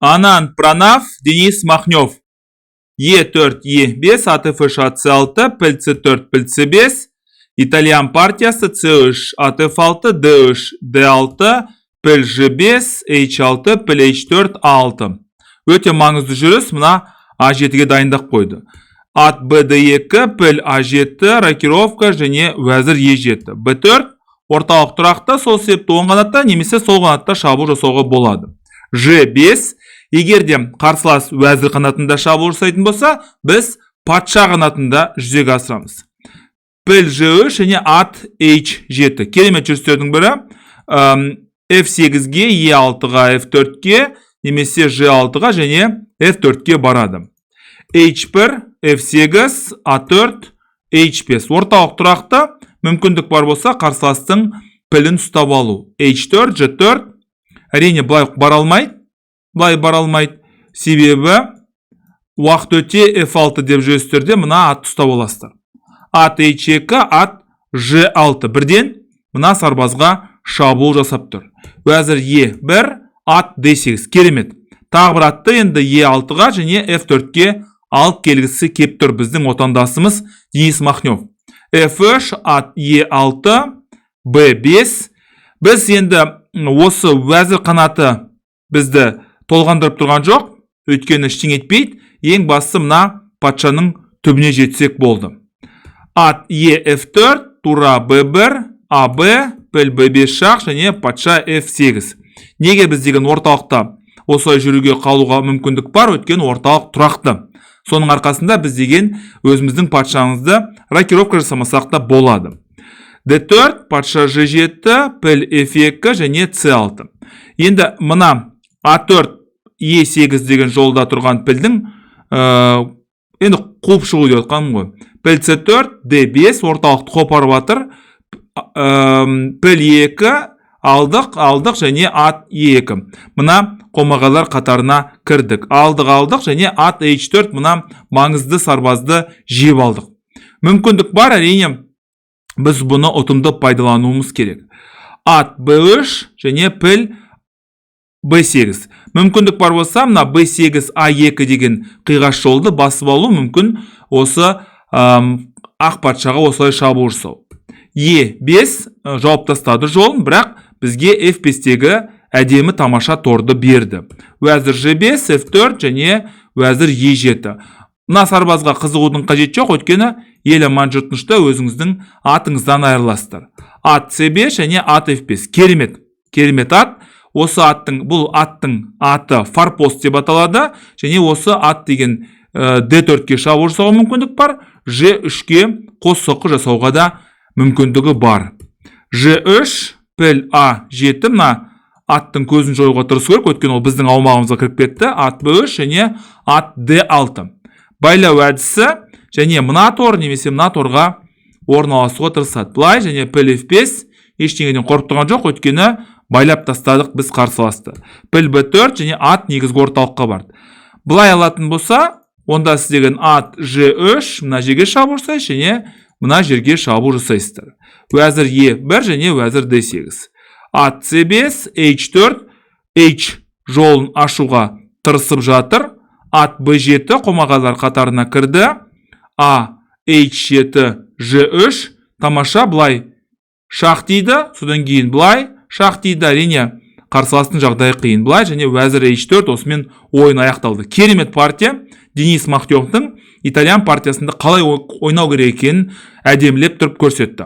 Ананд Пранав, Денис Махнев. Е4, Е5, ат F3, ат C6, піл C4, піл C5. Итальян партиясы C3, ат F6, D3, D6, піл G5, H6, піл H4, A6. Өте маңызды жүріс, мына А7-ге дайындап қойды. Ат BD2, піл А7, рокировка және уәзір Е7. B4 орталық тұрақты, сол себепті оң қанатта немесе сол қанатта шабуыл жасауға болады. G5, егер де қарсылас уәзір қанатында шабуыл жасайтын болса, біз патша қанатында жүзеге асырамыз. Піл G3 және ат H7. Керемет жүрістердің бірі. F8-ге, E6-ға, F4-ке немесе G6-ға және F4-ке барады. H1, F8, A4, H5. Орталық тұрақты, мүмкіндік бар болса, қарсыластың пілін ұстап алу. H4, G4. Әрине, былай бара алмайды. Былай бара алмайды. Себебі уақыт өте F6 деп жүресіздер, мына атты ұстап аласыздар. Ат H2, ат G6. Бірден мына сарбазға шабуыл жасап тұр. Уәзір E1, ат D8. Керемет. Тағы бір атты енді E6-ға және F4-ке алып келгісі кеп тұр біздің отандасымыз Денис Махнев. F3, ат E6, B5. Біз енді осы уәзір қанаты бізді толғандырып тұрған жоқ, өйткені ештеңе етпейді. Ең бастысы, мына патшаның түбіне жетсек болды. Ат Е F4, тура B1, АБ, піл B5 шах және патша F8. Неге біз деген орталықта осылай жүруге қалуға мүмкіндік бар? Өйткені орталық тұрақты. Соның арқасында біз деген өзіміздің патшамызды рокировка жасамасақ та болады. D4, патша G7, піл F2 және C6. Енді мына А4, Е8 деген жолда тұрған пілдің енді қуып шығу деп жатқаным ғой. Піл С4, Д5 орталықты қопарып жатыр. Піл 2 алдық, алдық және ат Е2. Мына қомағайлар қатарына кірдік. Алдық, алдық және ат H4, мына маңызды сарбазды жеп алдық. Мүмкіндік бар, әрине, біз бұны ұтымды пайдалануымыз керек. Ат B3 және піл B8. Мүмкіндік бар болса, мына B8 A2 деген қиғаш жолды басып алу мүмкін, осы ақ патшаға осылай шабуыл жасау. E5 жауып тастады жолын, бірақ бізге F5-тегі әдемі тамаша торды берді. Уәзір G5, F4 және уәзір E7. Мына сарбазға қызығудың қажеті жоқ, өйткені ел аман, жұрт тынышта өзіңіздің атыңыздан айырыласыздар. Ат C5 және ат F5. Керемет. Керемет ат. Осы аттың, бұл аттың аты форпост деп аталады және осы ат деген D4-ке шабуыл жасауға мүмкіндік бар, G3-ке қос соққы жасауға да мүмкіндігі бар. G3, піл А7, мына аттың көзін жоюға тырысу керек, өйткені ол біздің аумағымызға кіріп кетті. Ат B3 және ат D6. Байлау әдісі және мына тор немесе мына торға орналасуға тырысады. Былай және піл F5, ештеңеден қорқып тұрған жоқ, өйткені байлап тастадық біз қарсыласты. Піл B4 және ат негізгі орталыққа барды. Былай алатын болса, онда сіз деген ат G3, мына жерге шабуыл жасайсыз және мына жерге шабуыл жасайсыздар. Уәзір Е1 және уәзір D8. Ат C5, H4, H жолын ашуға тырысып жатыр. Ат B7 қомағайлар қатарына кірді. А H7, G3, тамаша, былай шах дейді, содан кейін былай шах дейді, әрине, қарсыластың жағдайы қиын. Былай және уәзір H4, осымен ойын аяқталды. Керемет партия. Денис Махневтің итальян партиясында қалай ойнау керек екенін әдемілеп тұрып көрсетті.